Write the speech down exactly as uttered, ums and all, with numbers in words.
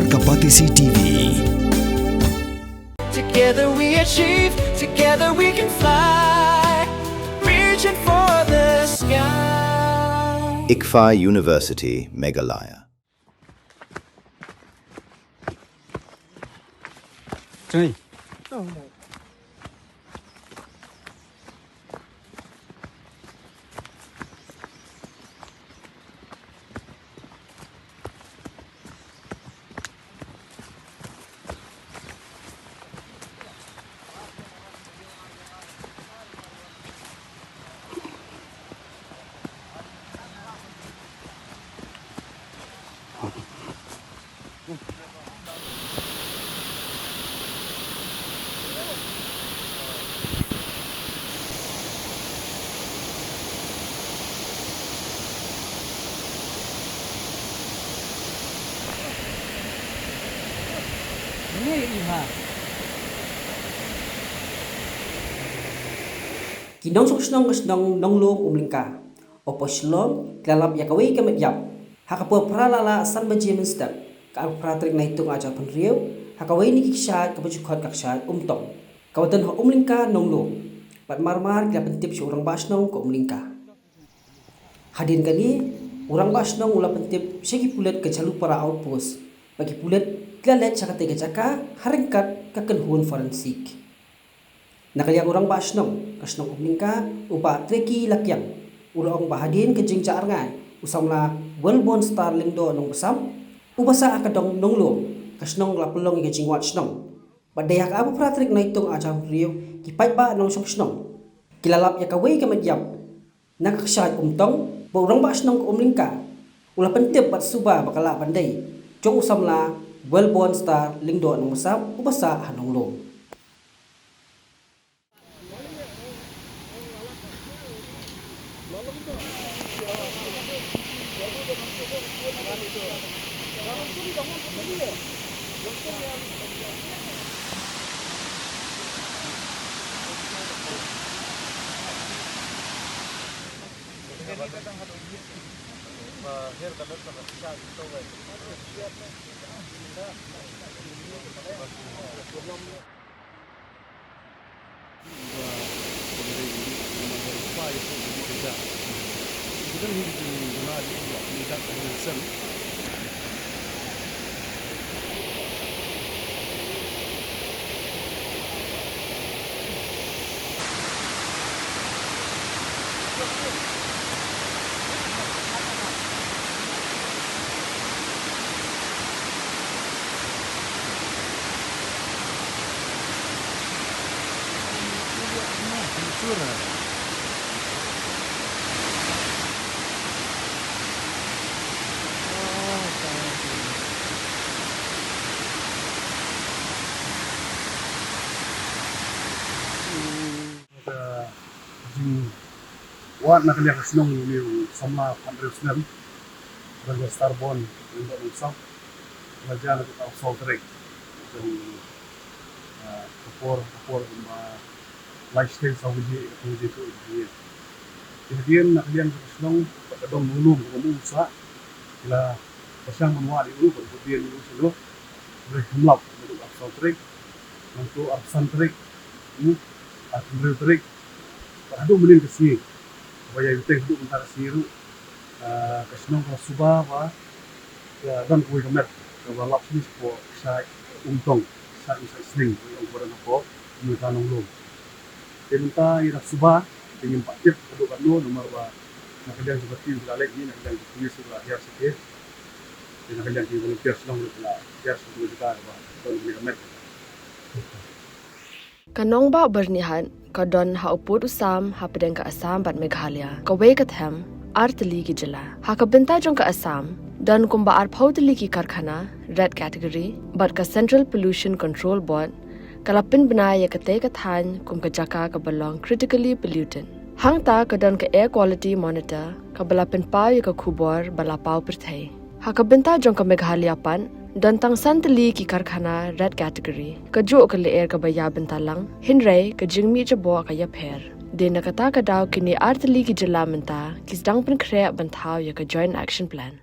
Ka Batesi T V. Together we achieve, together we can fly, reaching for the sky. ICFAI University, Meghalaya. Ki nongshong shnong ka shnong Nonglum Umlyngka, hapoh Shillong, ki la lap ïa kawei ka met ïap ha ka por phra la lah san baje mynstep, ka arphew phra tarik Naitung arhajar arphew hynriew, ha kawei na ki kshaid kaba ju khot ka kshaid Umtong, kaba don ha Umlyngka Nonglum. Bad mar mar ki la pyntip sha u rangbah shnong ka Umlyngka. Hadien kane, u rangbah shnong u la pyntip sha ki pulit ka Jhalupara Outpost, bad ki pulit ki la leit sha katei ka jaka ha ryngkat ka kynhun forensik. Na ka liang u rangbah shnong ka shnong Umlyngka, u Bah Treki Lakiang, u la ong ba hadien ka jingjia rngai u samla Wellborn Star Lyngdoh Nongbsap, uba sah ha ka dong Nonglum, ka shnong ka la pynlong ïa ka jingwad shnong. Bad dei ha ka arphew phra tarik Naitung arhajar arphew hynriew, ki paidbah nongshong shnong ki la lap ïa kawei ka met ïap na ka kshaid Umtong, bad u rangbah shnong ka Umlyngka u la pyntip bad suba ba ka lah ban dei jong u samla Wellborn Star Lyngdoh Nongbsap, uba sah ha Nonglum. Ka jingwad na ka liang ka shnong ïa une u samla khathynriew snem, Wellborn Star Lyngdoh Nongbsap, la jia na ka arphew saw tarik jong, ah, ka por, ka por kumba lai shiteng saw baje, ka por baje to ïa ka por. Te hadien na ka liang ka shnong bad ka dong Nonglum kaba u sah, ki la pyrshang ban wad ïa u, ban pynbiang ïa u sha u, hynrei kim lap, naduh arphew saw tarik, nangta arphew san tarik, hmm, arphew hynriew tarik, bad haduh mynnin ka sngi, kaba ïai bteng haduh mynta ka sngi ruh, ah, ka shnong ka la suba ba ka don kawei ka met kaba lap shane shapoh kshaid Umtong, kshaid Umshaid Sning, kaba ong ba don hapoh Umlyngka Nonglum. Te mynta ngi dang suba, te ngim pat tip haduh katno, namar ba na ka liang jong ka team ki la leit ngi, na ka liang ki police ki la hiar sha ki, te na ka liang ki volunteer shnong ruh ki la hiar sha kawei ka jaka kaba don kane ka met. Ka nongbah Byrnihat ka don ha u pud u sam hapdeng ka Assam bad Meghalaya, kawei ka them, ar tylli ki jylla. Ha ka bynta jong ka Assam, don kumba arphew tylli ki karkhana red category, bad ka Central Pollution Control Board ka la pynbna ïa katei ka thaiñ kum ka jaka kaba long critically polluted. Hangta ka don ka Air Quality Monitor kaba la pynpaw ïa ka khubor ba la paw pyrthei. Ha ka bynta jong ka Meghalaya pat, don tang san tylli ki karkhana red category. Kajuh ka lyer kaba ïa bynta lang, hynrei ka jingmih jaboh ka ïapher. Dei na kata ka daw kine ar tylli ki jylla mynta ki sdang pynkhreh ban thaw ïa ka Joint Action Plan.